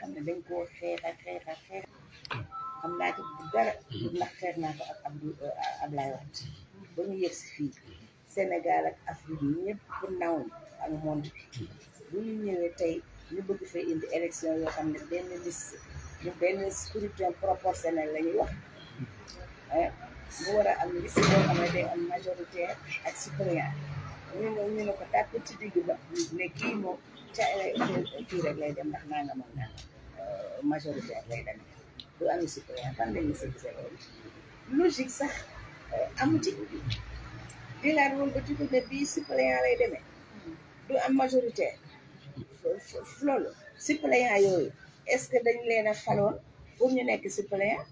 xam ne dañ koo xeex xam naa ci dara ndax xeex naa ko ak Ablaye Wade ba ñu yegg si fii Sénégal ak Afrique ñëpp naw ak monde bi bu ñu ñëwee tey ñu bëgg fay indi élection yoo xam ne benn liste benn scrutin proportionnel la ñuy wax mu war a am liste boo xam ne day am majoritaire ak suppléant ñu ne ko tàpp ci digg ba ne kii moom ca kii rek lay dem ndax nangam ak nangam majoritaire lay dem du am suppléant fan la ñuy gisee loolu logique sax amu ci di laat woon ba ci ne bii suppléant lay demee du am majoritaire loolu suppléant yooyu est-ce que dañ leen a faloon pour ñu nekk suppléant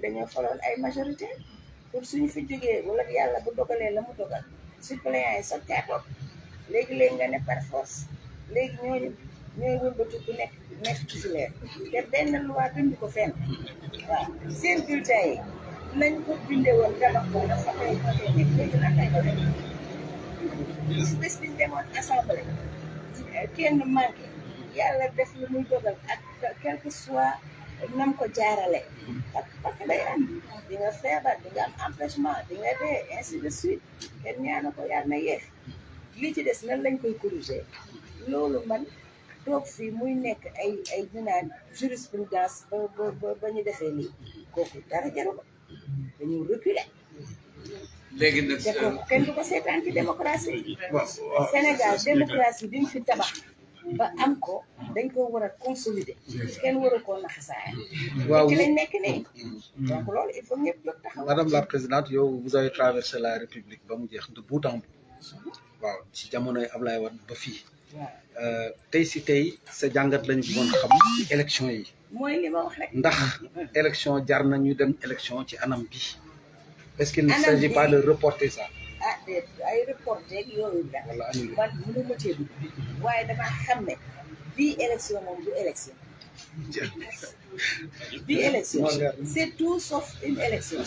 dañoo faloon ay majorité pour suñu fi jógee wala yàlla bu dogalee la mu dogal suppléant yi soccaatoog léegi nga ne par force léegi ñooy wëlbatu ku nekk titulaire te benn loi bind ko fenn waaw seen bulletin yi nañ ko bindee woon tabax ko dafa koy nekk léegi lan lay ko def bés biñ demoon assemblée kenn manqué yàlla def lu muy dogal ak quelque soit nam ko jaarale parce que day am di nga feebar di nga am empêchement di nga dee ainsi de suite kenn ñaana ko yàlla na yéex li ci des nan lañ koy corriger loolu man toog fii muy nekk ay dinaan jurisprudence ba ñu defee lii kooku dara jaru ko dañu reculer léegi nag te kooku kenn du ko seetaan ci démocratie Sénégal démocratie bi ñu fi tabax ba am ko dañ ko war a consolider kenn war a koo naxasaay waaw ci lañ nekk nii donc loolu il faut ñëpp jóg taxaw Madame la Présidente yow vous avez traversé la République ba mu jeex de bout en bout waaw ci jamonoy Ablaye Wade ba fii tey si tey sa jàngat lañu bëggoon xam ci élection yi mooy li ma wax rek ndax élection jar na ñu dem élection ci anam bi est-ce qu'il ne s'agit pas de reporter ça ah déet ay reporté ak yooyu da man mënu ma cee dugg waaye dama xam ne bii élection moom du élection bii élection c'est tout sauf une élection